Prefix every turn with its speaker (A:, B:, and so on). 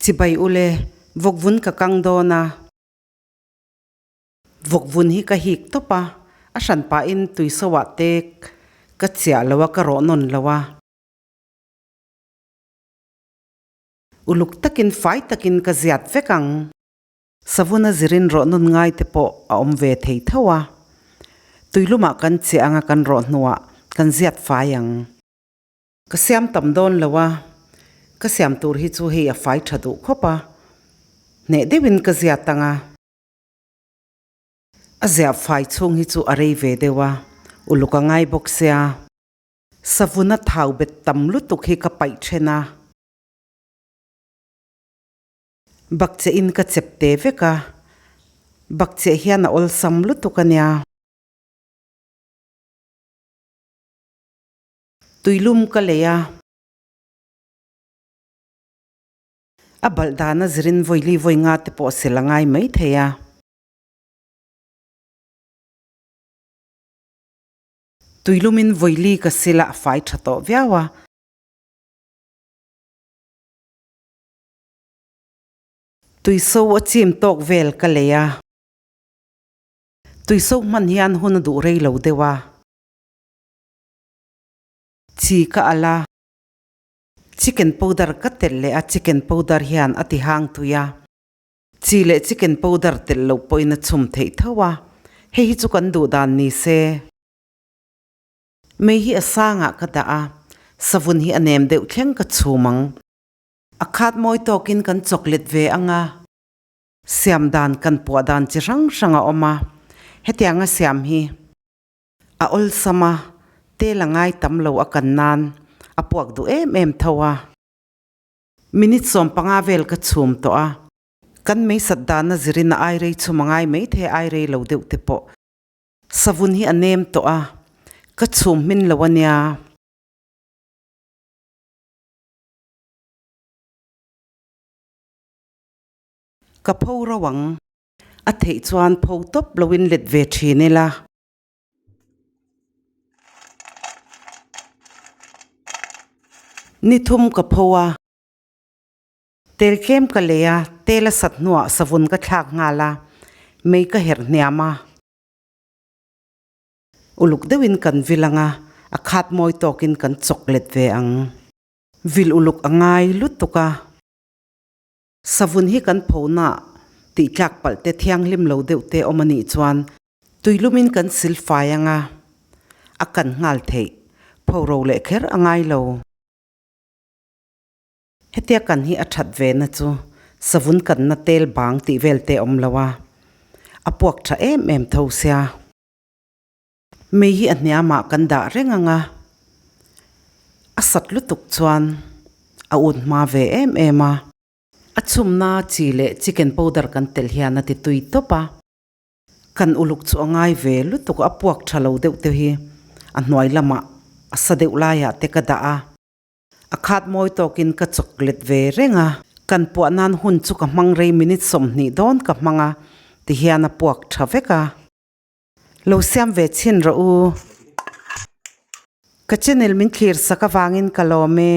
A: Chibai ule, vawkvun ka kang dawn a. Vawkvun hi ka hik tawp a, a hran pahin tuiso ah te ka chiah lo a, ka rawh nawn lo a. Uluk takin fai takin ka ziat vek ang. Savuna zirin rawh nawn ngai te pawh a awm ve thei tho a. Tuilumah kan chiah anga kan rawh hnuah kan ziat fai ang. Ka siam tam dawn lo a, ka siam tur hi chu hei a fai tha duh khawp a, hneh deuhin ka ziat ang a. A ziah fai chhung hi chu a rei ve deuh a, uluk a ngai bawk sia. Savuna thau bet tam lutuk hi ka paih then a. Bakcheh in ka chep te vek a, bakcheh hian a awlsam lutuk a nia. Tuilum ka lei a. A balh dana zirin vawili vawi nga te pawh sel a ngai mai thei a. Tuilumin vawili ka sil a, a fai tha tawh viau a. Tuiso a chim tawk vel ka lei a. Tuiso hman hian hun a duh rei lo deuh a. Chi ka al a. Chicken powder ka telh leh a, chicken powder hian a ti hang tui a. Chi leh chicken powder telh loh pawhin a chhum theih tho a, hei hi chu kan duh dan ni se. Mei hi a sangah ka dah a, savun hi a nem deuh thleng ka chhum ang. A khat mawi tawkin kan chawk let ve ang a. Siam dan kan puah dan chi hrang hrang a awm a, hetianga siam hi a awlsam a, tel a ngai tam lo a kan nan a puak duh em em tho a. Minute 15 vel ka chhum tawh a, kan meisat dana zirin a ai rei chhum a ngai maithei ai rei lo deuh te pawh. Savun hi a nem tawh a, ka chhum hmin lo a nia. Ka pho ro ang. A theih chuan pho tawp loin let ve thin ila. Ni thum ka pho a. Tel tlem ka lei a, tel a sat hnuah savun ka thlak nghal a, mei ka herh hniam a. Uluk deuhin kan vil ang a, a khat mawi tawkin kan chawk let ve ang. Vil uluk a ngai lutuk a. Savun hi kan phona tih tlak palh te thianghlim lo deuh te awm a nih chuan tuilumin kan sil fai ang a, a kan nghal theih. Phoro leh kher a ngai lo. Hetia kan hi a that ve na chu savun kanna tel bang tih vel te awm lo a, a puak tha em em tho sia. Mei hi a hniamah kan dah reng ang a, a sat lutuk chuan a ut hma ve em em a. A chhumna chi leh chicken powder kan telh hian a ti tui tawp a, kan uluk chu a ngai ve lutuk a, a puak tha lo deuh te hi a hnuai lamah a sa deuh laiah te ka dah a. A khat mawi tawkin ka chawk let ve reng a, kan puah nan hun chu ka hmang rei minute 20 dawn ka hmang a, tihian a puak tha vek a. Lo siam ve chhin rawh u. Ka channel min thlir sak avangin ka lawm e.